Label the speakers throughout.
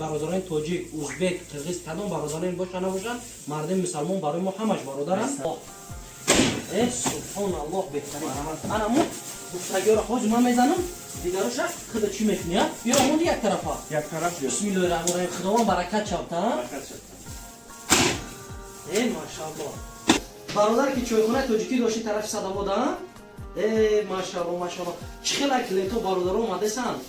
Speaker 1: Бародарони тоҷик, узбек, қирғиз, кадом бародарони бошанд, набошанд, мардуми мусалмон барои мо ҳамаш бародаранд. Э, субҳоналлоҳ, беҳтарин. Анамо гуфтагиёро ҳозир ман мезанам, дигароша худа чӣ мекунӣ, а? Биёр, монди як тарафа.
Speaker 2: Як тараф биёр.
Speaker 1: Бисмиллоҳи раҳмони раҳим. Худованд баракат шавта.
Speaker 2: Баракат шавад.
Speaker 1: Э, машааллоҳ, бародар, ки чойхонаи тоҷикӣ дошти тарафи Садовода. Э, машаалло, машаалло, чӣ хела клиентҳо, бародаро омадесанд.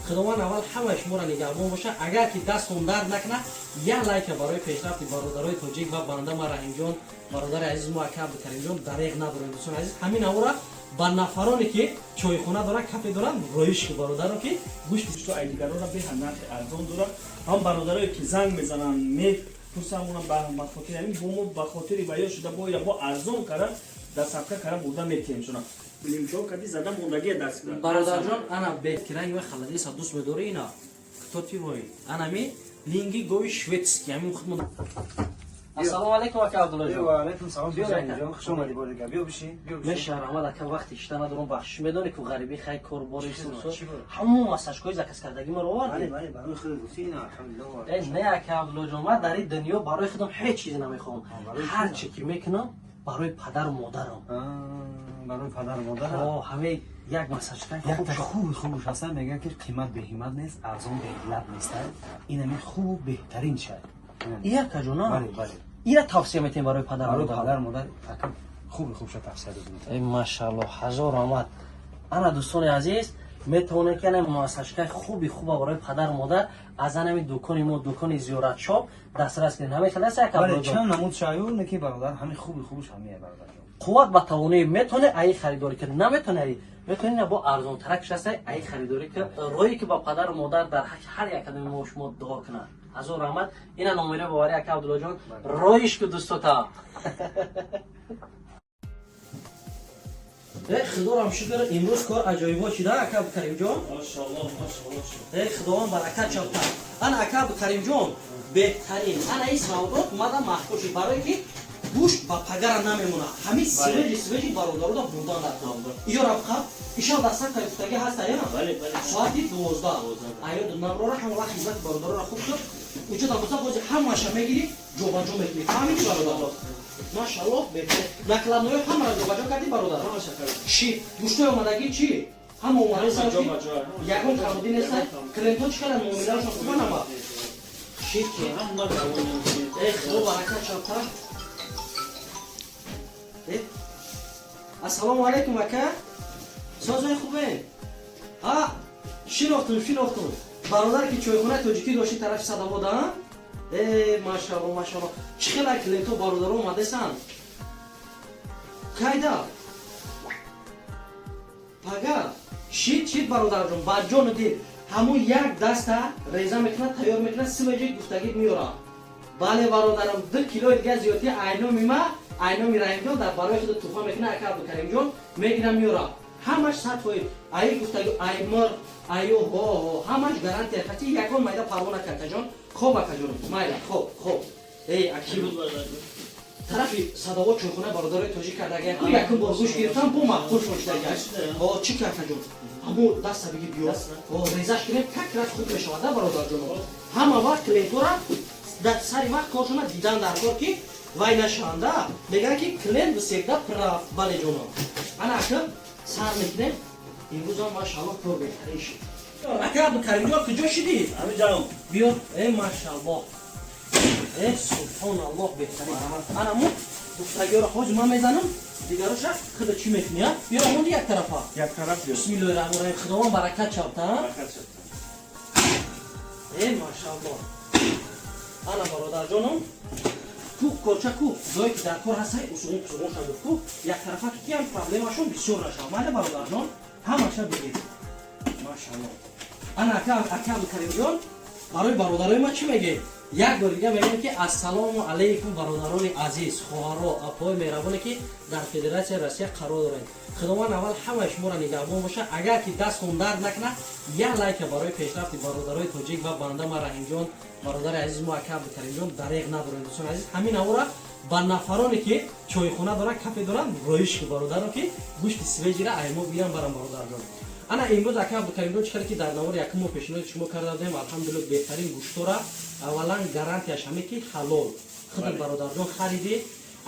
Speaker 1: Худованд аввал ҳамаи шуморо нигаҳбон боша. Агар ки дастон дард накунад, як лайка барои пешрафти бародарои тоҷик ва банда ма Раҳимҷон, бародари азизи мо ака Абдукаримҷон дареғ надорем. Дӯстони азиз, ҳамин авора ба нафароне, ки чойхона доранд, кафе доранд, роиш ки бародаро, ки гӯшти
Speaker 2: Гӯшту ай дигарона беҳад нархи арзон дорад. Ҳам бародарое, ки занг мезананд, мепурсанд, она ба хотири ҳамин бо мо, ба хотири ваё шуда, боира бо арзон кара, доставка кара бурда метиҳем шуна. Лимчо кади зада мондагия даст.
Speaker 1: Бародарҷон, ана беҳтиран ва халадиса дӯст медорӣ, ина кто ты вой, анами линги гови шведский, ҳамин худмо. Ассалому алайкум, ака Абдуллоҷон.
Speaker 3: Ва алайкум салом.
Speaker 1: Биё, ака.
Speaker 3: Ҷон, хуш омадӣ бори дигар. Биё бишин, биё бишин.
Speaker 1: Меша, раҳмат, ака, вақти ишта надорам, бахшиш, медонӣ ку ғарибӣ, хай, кор бори.
Speaker 3: Чӣ
Speaker 1: сусу.
Speaker 3: чӣ буд?
Speaker 1: Ҳамон масажкои заказ кардагӣ маро
Speaker 3: Бале,
Speaker 1: овардӣ.
Speaker 3: Бале, барои худ гуфтӣ, ина, алҳамдулиллоҳ.
Speaker 1: Э, не, ака Абдуллоҷон, ман дар ин дунё барои худам ҳеҷ чизе намехоҳам.
Speaker 3: Барои
Speaker 1: Ҳар
Speaker 3: чӣ?
Speaker 1: чӣ ки мекунам, барои падару модарам.
Speaker 3: Барои падару модар.
Speaker 1: О, ҳамаи як масажкаи хуб
Speaker 3: Якта
Speaker 1: шуд.
Speaker 3: хуби хубш ҳастан, мегӯянд, ки қимат беҳимат нест, арзон беҳиллат нест. Ин ҳамин хубу беҳтарин шай.
Speaker 1: И, акаҷон, а?
Speaker 3: Бале, бале.
Speaker 1: Ира тавсия метем барои падару
Speaker 3: Барои
Speaker 1: модар.
Speaker 3: падару модар, ака, хуби хубша тавсия додем.
Speaker 1: Эй, машаалло, ҳазор омад. Ана, дӯстони азиз, метавонед, ки ана масажкаи хуби хуба барои падару модар аз анами дукони мо, дукони Зиёратшоп, дастрас кунед. Ҳамин хел аст, ака
Speaker 3: Бале,
Speaker 1: Абдуллоҷон?
Speaker 3: чанд намуд шаю, не ки бародар, ҳамин хуби хубш ҳамия, бародар.
Speaker 1: Қувват ба тавоноӣ метавонед аи харидорӣ кунед, наметавонед, аи метавонед бо арзонтарак шаста аи харидорӣ кунед, роҳе ки ба падару модар дар ҳар як қадами мо шумо дуо кунад. Ҳазор раҳмат. Ина номере боварӣ, ака Абдуллоҷон, роиш ку дӯстота. Э, худорам шукр, имрӯз кор аҷоибот шида, ака Абдукаримҷон.
Speaker 2: Машааллоҳ, машааллоҳ.
Speaker 1: Э, худованд баракат шавта. Ана, ака Абдукаримҷон, беҳтарин ана ин савдот мада маҳкум шуд, барое ки гӯшт ба пагара намемонад, ҳамин свежий, свежий бародарода бурдан дар иё рафқа ишав дастак гуфтагӣ ҳаста я.
Speaker 2: Бале, бале.
Speaker 1: Соати 12 аёду намрора ҳама вақт хизмати бародарора хуб шуд. Уҷо дабоса бози ҳамаша мегирӣ, ҷобаҷо мекунӣ, фаҳмидӣ, бародар? Машаллоҳ, беҳтарин накладной ҳамаро ҷобаҷо кардӣ, бародар?
Speaker 2: Ҳамаша кардем.
Speaker 1: Чӣ гӯштои омадагӣ, чӣ ҳама омада?
Speaker 2: Ҷобаҷо.
Speaker 1: Ягон камбудӣ неста? Клиентҳо чӣ карданд, муомилаашон хуба нама? Чӣ ки?
Speaker 2: Ҳама довольны.
Speaker 1: Э, худо баракат шавта. Э, ассалому алайкум, ака, созои хубе? А, шинохтум, шинохтум, бародар, ки чойхонаи тоҷикӣ дошти тарафи Садовода. Э, машаалло, машаалло, чӣ хела клиентҳо, бародаро омадесанд? Кайда пага шид, шид, бародарҷон, ба ҷону дил ҳамун як даста реза мекунад, тайёр мекунад, свежий гуфтагид меёрад. Бале, бародарам, 2 килои дига зиёдти айноми ма, айноми Раҳимҷон дар барои худ туҳфа мекунад. Ака Абдукаримҷон мегирам, меёрам, ҳамаш 100%. Аи гуфтаги, ай мор, аю ҳо ҳамаш гарантия кати, ягон майда парво накард, акаҷон. Хоб, акаҷон, майла, хоб, хоб. Эй, аки, тарафи Садово чойхона бародарои тоҷик кардага, яку якум бор гӯш гирифтам, бо маъқул шуд шудага. О, чӣ ки, акаҷон, ҳамо даста биги, биё, о, резаш кунем, как раз хуб мешавад, да, бародарҷоно? Ҳама вақт клиентора дар сари вақт коршона дидан дар кор, ки вай нашаванда. Мегӯянд, ки клиент всегда прав. Бале, ҷоно, ана ака, сар мекунем. Имрӯзам, машааллоҳ, кор беҳтарин шуд. Ака Абдукаримҷон, куҷо шидӣ?
Speaker 2: Ҳамин.
Speaker 1: Биё. Э, машааллоҳ, э, субҳоналлоҳ, беҳтарин. Ана мо гуфтагиёро ҳозир ман мезанам, дигароша худа чӣ мекунӣ, а? Биёр, монди як тарафа.
Speaker 2: Як тараф биёр.
Speaker 1: Бисмиллоҳи раҳмони раҳим. Худованд баракат шавта.
Speaker 2: Баракат шавад.
Speaker 1: Э, машааллоҳ, ана, бародарҷоном, ку корча, ку ҷое ки дар кор ҳастай, усуғун пусуғун шавд, ку як тарафа, ки киам проблемашон бисёр нашавад. Майла, бародарҷон, ҳамаша бигир. Машааллоҳ. Ана, ака, ака Абдукаримҷон, барои бародарои ман чӣ мегӣ? Як бор дига мегӯем, ки ассалому алайкум, бародарони азиз, хоҳаро, апои меҳрабоне, ки дар Федератсияи Россия қарор доред. Худованд аввал ҳамаи шуморо нигаҳбон боша. Агар ки дастон дард накунад, як лайка барои пешрафти бародарои тоҷик ва банда ма Раҳимҷон, бародари азизи мо ака Абдукаримҷон дареғ надорем. Дӯстони азиз, ҳамин авора ба нафароне, ки чойхона доранд, кафе доранд, роиш ки бародаро, ки гӯшти свежий ра аймо бирам барам, бародарҷон. Ана имрӯз, ака Абдукаримҷон, чӣ хеле ки дар навори якум мо пешниҳоди шумо карда будем, алҳамдулилла, беҳтарин гӯштора, аввалан гарантияш ҳаме ки ҳалол худат, бародарҷон, харидӣ.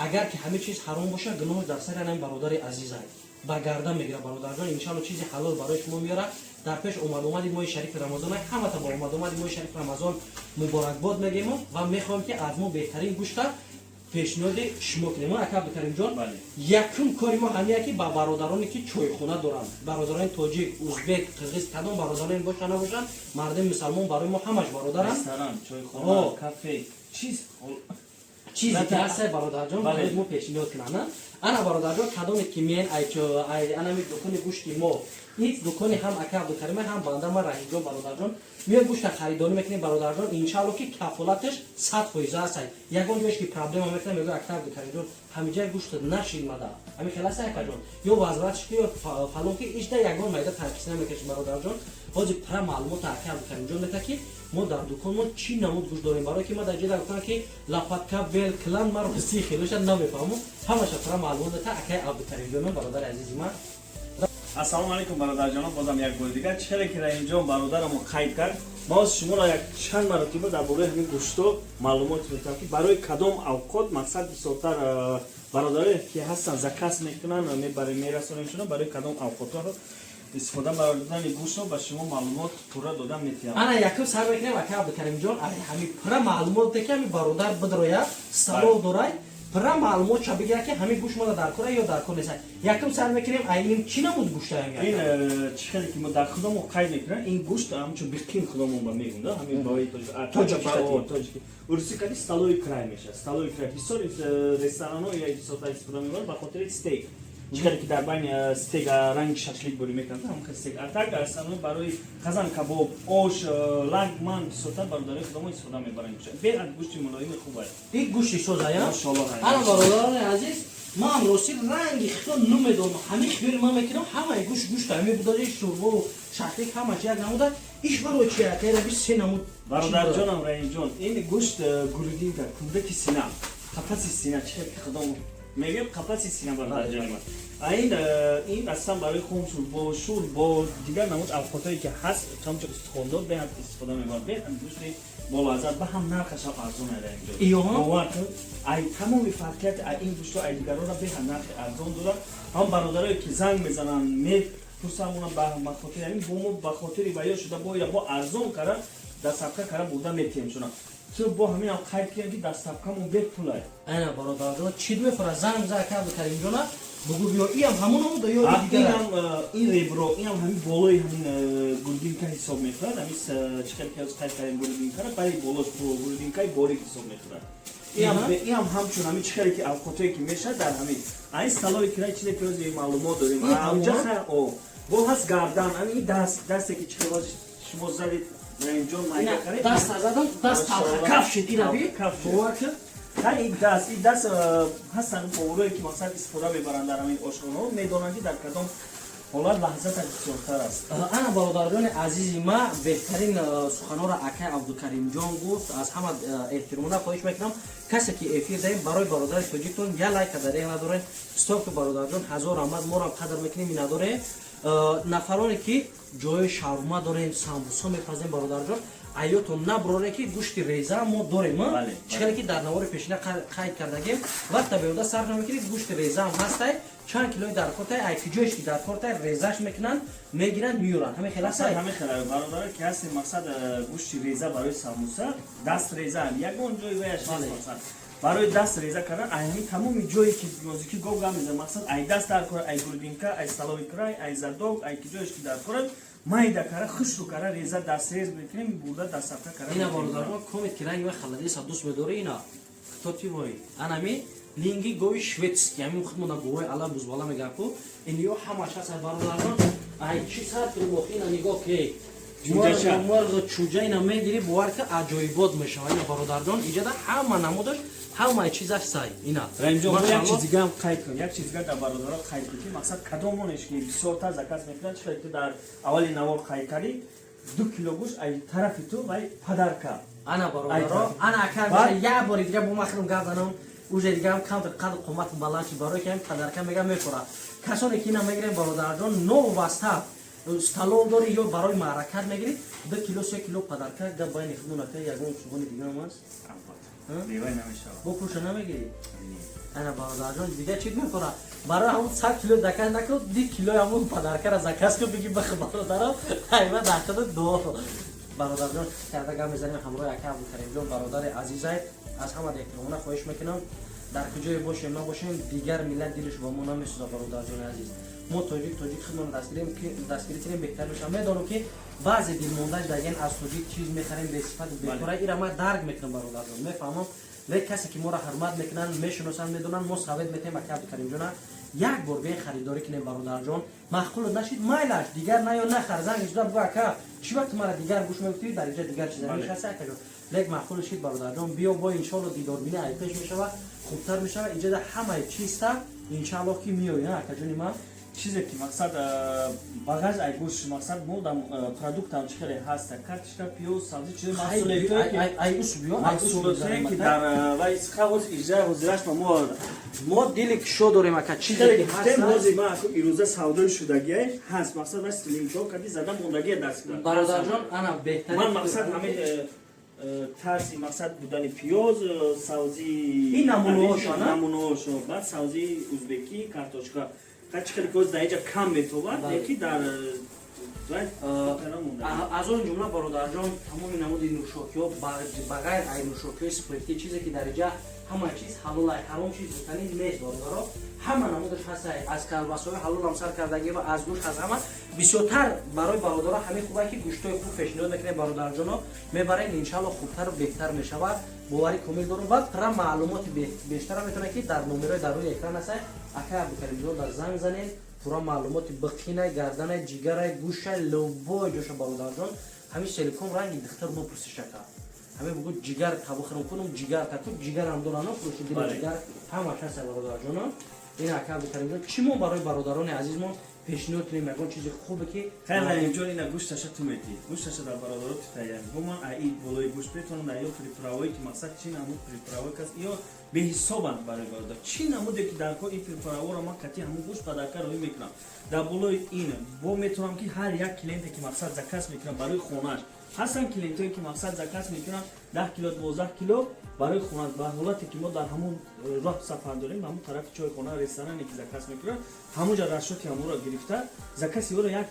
Speaker 1: Агар ки ҳаме чиз ҳаром боша, гуноҳ дар сари анами бародари азизай ба гардан мегирад. Бародарҷон, иншалло, чизи ҳалол барои шумо меёрад. Дар пеш омадомади моҳи шарифи Рамазон, ҳамата ба омадомади моҳи шарифи Рамазон муборакбод мегӯем ва мехоҳем, ки аз мо беҳтарин гӯшта пешниҳоди шумо кунем. Ака Абдукаримҷон, якум кори мо ҳамия ки ба бародароне ки чойхона доранд, бародарони тоҷик, узбек, қирғиз, кадом бародароне боша набошанд, мардуми мусалмон барои мо ҳамаш бародаранд.
Speaker 2: Кафе, чиз.
Speaker 1: Чизе ки ҳаста, бародарҷон, барои мо пешниҳод кунанд. Ана, бародарҷон, кадоме ки меен анами дукони гӯшти мо, ин дукони ҳам ака Абдукарима, ҳам банда ма Раҳимҷон, бародарҷон, меои гӯшта харидорӣ мекунем. Бародарҷон, иншалло, ки кафолаташ 100% аст. Ягон ҷоеш ки проблема мекунам, мегӯ: «Ака Абдукаримҷон, ҳамиҷаи гӯшта нашимада, ҳами хел аст, акаҷон, ё возвратш ки, ё фалон ки ишда ягон майда танқис намекаши.» Бародарҷон, ҳозир пура маълумота ака Абдукаримҷон мета, ки мо дар дуконмон чӣ намуд гӯшт дорем, барое ки ма дар ҷода гуфтам, ки лопатка, бел, клан, ман рости хелоша намефаҳмам. Ҳамаша пура маълумот мета акаи Абдукаримҷонам, бародари азизи ман.
Speaker 2: Ассалому алайкум, бародарҷонон, бозам як бори дигар. Чӣ хеле ки Раҳимҷон бародарамо қайд кард, ма шуморо як чанд маротиба дар бораи ҳамин гӯшто маълумот метавам, ки барои кадом авқот мақсад бисёртар бародарое ки ҳастанд, заказ мекунанд, мебарем, мерасонем шуно, барои кадом авқотҳоро истифода бурдани гӯштро ба шумо маълумот пурра дода метиҳам.
Speaker 1: Ана якум сар мекунем, ака Абдукаримҷон, ҳами пурра маълумот ки ҳами бародар бидроя, столов дорай, пурра маълумот ша бигира, ки ҳамин гӯшт мада дар кора ё дар кор нест. Якум сар мекунем, ин чӣ намуд гӯшта?
Speaker 2: Ин чӣ хеле ки мо дар худомо қайд мекунем, ин гӯшт ҳамчун биқин худомон ба мегӯм да, ҳамин баои тоҷики, урусӣ кади столовый край мешавад. Столовый край бисёр ресторанҳо я бисёртар истифода мебаранд ба хотири стейк. Чӣ хеле ки дар байни стейк ранги шашлик бурӣ мекунанд, ҳамон хел стейк. А так аслан барои қазан кабоб, ош, лагман бисёртар бародарои худомо истифода мебаранд. Беҳад гӯшти мулоими хуб аст.
Speaker 1: Ин гӯшти созая.
Speaker 2: Машоаллоҳ.
Speaker 1: Ана, бародарони азиз, ман рости ранги хито намедонам. Ҳамин хиёри ман мекунам, ҳамаи гӯшт гӯшт ҳами будаи, шӯрбову шашлик ҳамаш як намуда. Иш барои чи акайра би се намуд?
Speaker 2: Бародарҷонам Раҳимҷон, ин гӯшт грудинка, кундаки сина, қафаси сина, чӣ хел ки худомо мегӯем, қафаси сина, бародарҷони ман. А ин аслан барои хомшур бо шур, бо дигар намуд авқотое ки ҳаст, ҳамчун устухондор беҳад истифода мебарад. Беҳад гӯшти болаззат, ба ҳам нархашам арзон ай, Раҳимҷон. Бовар кун, ай тамоми фарқияти ай ин гӯшто ай дигарора беҳад нархи арзон дорад. Ҳам бародарое ки занг мезананд, мепурсанд, уна ба хотири ҳамин бо мо, ба хотири ва ё шуда бо ира бо арзон кара, доставка кара бурда метиҳем шуна. Ту бо ҳаминам қайд кунем, ки доставкамон бепулай.
Speaker 1: Ана, бародарҷон, чӣ мефора, занг за ака Абдукаримҷона, бугӯ биё. Иам ҳамон намуда ё дигар?
Speaker 2: Инам ин ребро, инам ҳамин болои ҳамин грудинка ҳисоб мехӯрад. Ҳамин чӣ хел ки қайд кардем грудинкара, бари болош грудинкаи борик ҳисоб мехӯрад. Инам ҳамчун ҳамин чӣ хеле ки авқотое ки мешавад дар ҳамин айн столовый край, чизе ки ҳозир маълумот дорем. Онҷа бо ҳаст гардан, ҳамин даст, дасте ки чӣ хел шумо задед, Раҳимҷон, майда каред.
Speaker 1: Даст задам, даст каф шид, ина би, бовар кун.
Speaker 2: Ин даст ҳастанд поварое ки мақсад истифода мебаранд дар ҳамин ошхонаҳо, медонанд, ки дар кадом ҳолат лаҳзаташ бисёртар аст.
Speaker 1: Ана, бародарони азизи ма, беҳтарин суханҳоро акай Абдукаримҷон гуфт. Аз ҳама эҳтиромона хоҳиш мекунам, касе ки эфир даем, барои бародари тоҷиктон я лайка дареғ надоред. Стоп, бародарҷон, ҳазор раҳмат, морам қадр мекунем, минадоре. Нафароне ки ҷои шаурма дорем, самбуса мепазем, бародарҷон, аётон наброре, ки гӯшти реза мо дорем. Чӣ хеле ки дар навори пешина қайд кардагем, вақта беуда сарф намекунед, гӯшти резаам ҳастай, чанд килои дар кортай, ай киҷоеш ки дар кортай, резаш мекунанд, мегиранд, меёранд. Ҳамин хел ҳастай?
Speaker 2: Ҳамин хел, бародаро, ки ҳастем, мақсад гӯшти реза барои самбуса, даст реза, ягон ҷои ваяш нест. Мақсад барои даст реза кардан ай ҳамин тамоми ҷое ки нозики гов гам мезанад, мақсад ай даст дар кора, ай грудинка, ай столовый край, ай задок, ай киҷоеш ки дар кора, майда кара, хушру кара, реза, дастрез мекунем, бурда доставка кара.
Speaker 1: Ина, бародаро, комет ки ранги ва халадеса дӯст медори, ина кто ти вой, анами линги гови шведский, ҳамин худмона говои ала бузбала мегӯям ку, иниё ҳамаш ҳаст, бародарон. Ай чи сар кунем, ина нигоҳ ки мурғ, чӯҷа, ина мегирӣ, бовар ки аҷоибот мешава. Ина, бародарҷон, иҷада ҳама намудаш, ҳамаи чизаш сай ина.
Speaker 2: Раҳимҷон, як чиз дигаам қайд кун, як чиз дига дар бародаро қайд кун, ки мақсад кадомонеш ки бисёртар заказ мекунанд. Чӣ ту дар аввали навор қайд кардӣ, 2 кило гӯшт ай тарафи ту вай подарка.
Speaker 1: Ана, бародаро, ана ака, як бори дига бо махрум гап занам, уже дигаам камтар қадр қомат баланд шид, барои ки ҳам подарка мегам мефора. Касоне ки ина мегирем, бародарҷон, новобаста Столов дорӣ ё барои маъракат мегирӣ, 2 кило, 3 кило подарка. Гап байни худмон, ака, ягон сухани дигарам аст?
Speaker 2: Бевай намешавад.
Speaker 1: Бо пулша намегирӣ? Ана, бародарҷон, дига чӣ мехӯра? Барои ҳамун 100 кило заказ накун, 2 килои ҳамун подаркара заказ кун, биги ба бародаро айва дахда до. Бародарҷон, карда гап мезанем ҳамроҳи ака Абдукаримҷон, бародари азизай. Аз ҳама эҳтиромона хоҳиш мекунам, дар куҷое бошем набошем, дигар миллат дилш ба мо намесӯзад. Бародарҷони азиз, мо тоҷик, тоҷик худмон дастгирӣ кунем, беҳтар мешавад. Медонам, ки баъзе дилмондааш даген аз тоҷик чиз мехарем, бесифат, бекора. Ира ман дарк мекунам, бародарҷон, мефаҳмам. Лекин касе ки моро ҳурмат мекунанд, мешиносанд, медонанд, мо совет метаҳем. Ака Абдукаримҷона, як бор бе харидорӣ кунем, бародарҷон. Маъқул нашид, майлаш, дигар наё, нахар, занг зуда бугӯ: «Ака, чӣ вақт мара дигар гӯш мегуфтӣ, дар инҷа дигар чиза мешаста, акаҷон». Лек маъқул шид, бародарҷон, биё бо, иншоалло, дидорбини айпеш мешава, хубтар мешава. Инҷа ҳамаи чиста, иншаалло, ки миёй, акаҷони ман.
Speaker 2: Чизе ки мақсад ба ғайр ай гӯшт, мақсад мо дар продуктам чӣ хеле ҳаста: картошка, пиёз, сабзӣ, чизи маҳсулотое ки дар вай ҳоз иҷра ҳозираш ба мо.
Speaker 1: Мо дили кишо дорем, ака, чизе ки
Speaker 2: ҳаст. Ҳозир ма ирӯза савдои шудагиай ҳаст, мақсад ва силинчо кади зада мондагия даст.
Speaker 1: Бародарҷон, ана беҳтарин.
Speaker 2: Ман мақсад ҳамин тарзи мақсад будани пиёз, савзи.
Speaker 1: Ин намунаҳошо.
Speaker 2: Намунаҳошо, баъд савзии узбекӣ, картошка. Чӣ хеле ки дар инҷа кам метобад, леки дар
Speaker 1: Аз он ҷумла, бародарҷон, тамоми намуди нӯшокиҳо, ба ғайр ай нӯшокиҳои спиртӣ, чизе ки дар инҷа ҳама чиз ҳалолай, ҳаром чиз гуфтанӣ нест, бародаро. Ҳама намудаш ҳастай, аз калбасҳои ҳалолам сар кардагӣ ва аз гӯшт, аз ҳама. Бисёртар барои бародаро ҳамин хубе, ки гӯштҳои хуб пешниҳод мекунем. Бародарҷоно, мебарем, иншаалло, хубтару беҳтар мешавад, боварӣ комил дорум. Ва пурра маълумоти бештара метавонед, ки дар номерои дар рӯи экран ҳастай, ака Абдукаримҷон дар занг занед. Пурра маълумоти биқинай, гарданай, ҷигарай, гӯшай, любой ҷоша, бародарҷон. Ҳамин селиком ранги дихтар бупурсишака, ҳамин бугӯ: «Ҷигар табухирам кунам, ҷигар таку ҷигарам дорано фурӯши дили ҷигар ҳамаш ҳаста». Бародарҷоно, ин ака Абдукаримҷон, чӣ мо барои бародарони азизмон пешниҳод кунем, ягон чизи хубе ки?
Speaker 2: Хайр, Ғанимҷон, ина гӯшташа ту метӣ, гӯшташа дар бародаро ту тайёр. Бо ман аи болои гӯшт метавонам дар ё приправое ки мақсад чи намуд приправое кас ё беҳисобанд барои бародар, чӣ намуде ки дар кор, ин приправоро ман кати ҳамун гӯшт падарка роҳӣ мекунам. Дар болои ин бо метавонам, ки ҳар як клиенте ки мақсад заказ мекунам барои хонааш, ҳастанд клиентое ки мақсад заказ мекунам 10 кило, 12 кило барои хона. Ба ҳолате ки мо дар ҳамун роҳ сафар дорем, ҳамун тарафи чойхона, ресторане ки заказ мекунам, ҳамунҷа расчёти ҳамонро гирифта, закази ӯро як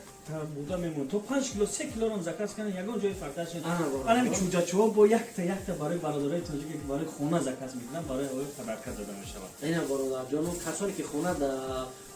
Speaker 2: буда мемонад, то 5 кило, 3 килорам заказ кардам, ягон ҷои фарқаш. Анами чӯҷачӯҳо бо якта якта барои бародарои тоҷике ки барои хона заказ мекунам, барои ҳавои падарка дода мешавад.
Speaker 1: Ина, бародарҷоно, касоне ки хона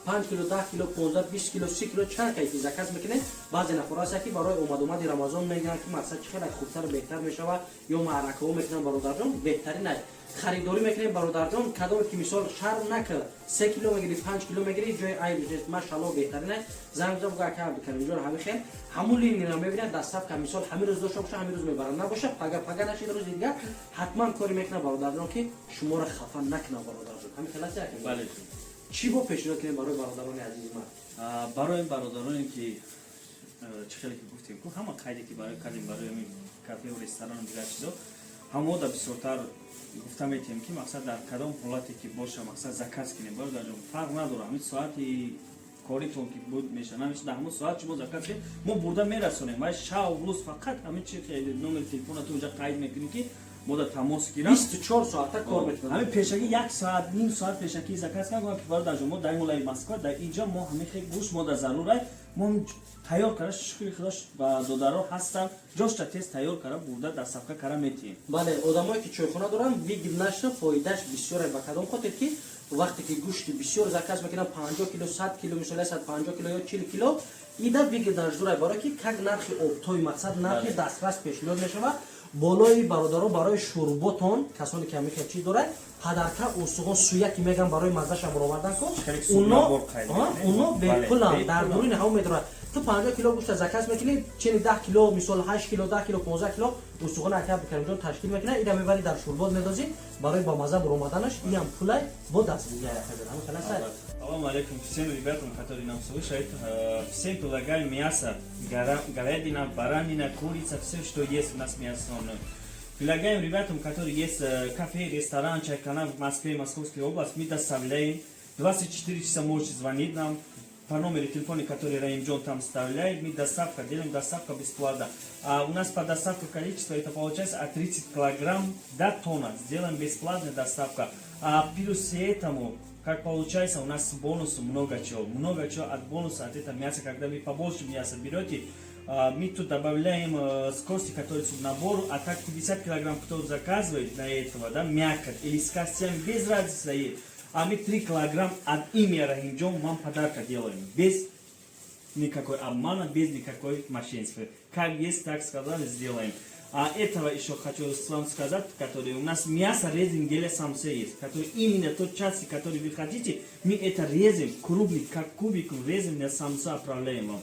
Speaker 1: 5 кило, 10 кило, 15, 20 кило, 30 кило, чанд кай ки заказ мекунед. Баъзе нафар ҳаста, ки барои омадомади Рамазон мегӯянд, ки мақсад чӣ хеле хубтару беҳтар мешавад, ё маъракаҳо мекунанд. Бародарҷон, беҳтарин ай харидорӣ мекунем. Бародарҷон, кадоме ки мисол шарм накар, 3 кило мегирӣ, 5 кило мегирӣ, ҷои айб нест, машалло, беҳтарин ай. Занг зада буга: «Ака Абдукаримҷон, ҳамин хел». Ҳамун линияро мебинад, доставка мисол ҳамин рӯз дошта боша, ҳамин рӯз мебарад, набоша, пага, пага нашид, рӯзи дигар ҳатман коре мекунад, бародарҷон, ки шуморо хафа накунад. Бародарҷон, ҳамин хел аст. Чӣ бо пешниҳод кунем барои бародарони азизи ман?
Speaker 2: Барои бародароне ки чӣ хеле ки гуфтем ку, ҳама қайде ки барои кардем, барои кафеу ресторану дигар чизо, ҳамо да бисёртар гуфта метиҳем, ки мақсад дар кадом ҳолате ки боша, мақсад заказ кунем. Бародарҷон, фарқ надорад, ҳамин соати коритон ки буд меша, намеша, дар ҳамон соат шумо заказ кунед, мо бурда мерасонем. Вай шав, рӯз, фақат ҳамин чи номери телефона ту уҷа қайд мекунӣ, ки мо да тамос гирам.
Speaker 1: 24 соата кор мекунад.
Speaker 2: Ҳамин пешакӣ як соат, ним соат пешакӣ заказ кардам, ки бародарҷон, мо дар молаи Москва, дар инҷа мо ҳамин хел гӯшт мо да зарурай, мо тайёр карда, шукри худо, ба додаро ҳастам, ҷошта тез тайёр карда, бурда доставка карда метиҳем.
Speaker 1: Бале, одамое ки чойхона доранд, выгоднашна, фоидааш бисёре. Ба кадом хотир ки вақте ки гӯшти бисёр заказ мекунанд, 50 кило, 100 кило, мисол 150 кило ё 40 кило, ида выгоднаш дорад, барое ки как нархи оптовый, мақсад нархи дастрас пешниҳод мешавад. Болои бародаро, барои шӯрботон, касоне ки ҳамин чиз дорад, падарка устухон суяки меган, барои маззаша баровардан ку, уно бепуланд, дар дуруни ҳаво медорад. Ту 50 кило гӯшта заказ мекунӣ, чени 10 кило, мисол 8 кило, 10 кило, 15 кило устухона ака Абдукаримҷон ташкил мекунад, ира мебари, дар шӯрбот медозӣ, барои ба мазза баромаданаш иам пулай бо дастгирия.
Speaker 2: Салам алейкум всем ребятам, которые нам слушают. Всем предлагаем мясо, говядина, баранина, курица, все, что есть у нас мясо. Предлагаем ребятам, которые есть кафе, ресторан, чайхана в Москве, Московской области, мы доставляем. 24 часа можете звонить нам. По номеру телефона, который Раимджон там вставляет, мы доставка делаем, доставка бесплатно. А у нас по доставке количество, это получается от 30 килограмм до тонна. Сделаем бесплатная доставка. А плюс этому, как получается, у нас бонус много чего. Много чего от бонуса, от этого мяса, когда вы побольше мяса берете, мы тут добавляем с кости, которые в набору, а так 50 килограмм кто заказывает на этого, да, мякоть или с костями, без разницы, а мы 3 килограмм от имя Рахимджон вам подарка делаем. Без никакой обмана, без никакой мошенничества. Как есть, так сказали, сделаем. А этого еще хочу вам сказать, который у нас мясо резем для самсы есть, который именно тот части, который вы хотите, мы это резем крупный, как кубиком резем для самса, отправляем вам.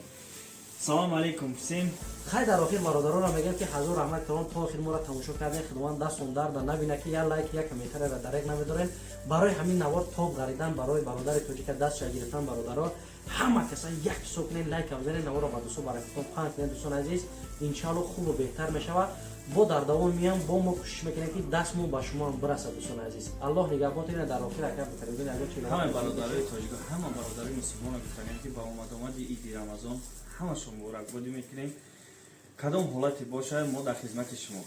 Speaker 2: Салам алейкум всем.
Speaker 1: Хай, дар охир бародаронро мегӯям, ки ҳазор раҳмат калон, то охир моро тамошо кардем. Худованд дастон дарда набина, ки як лайк, як комментарияро дарег намедорем. Барои ҳамин навор тоб ғаридан, барои бародари тоҷика дастша гирифтан, бародаро, ҳама каса як ҳисоб кунед, лайка бизанед, наворро ба дӯстон, ба рафиқон паҳн кунед. Дӯстон азиз, иншаалло, хубу беҳтар мешавад. Бо дар давом миям, бо мо кӯшиш мекунем, ки дастмон ба шумо ҳам бирасад. Дӯстони азиз, Аллоҳ нигаҳбонтон. Дар охир, ака Фаридун, ягон чи?
Speaker 2: Ҳамаи бародарои тоҷика, ҳама бародарои мусулмона гуфтанем, ки ба омадомади иди Рамазон ҳамашон муборакбодӣ мекунем. Кадом ҳолате бошад, мо дар хизмати шумо.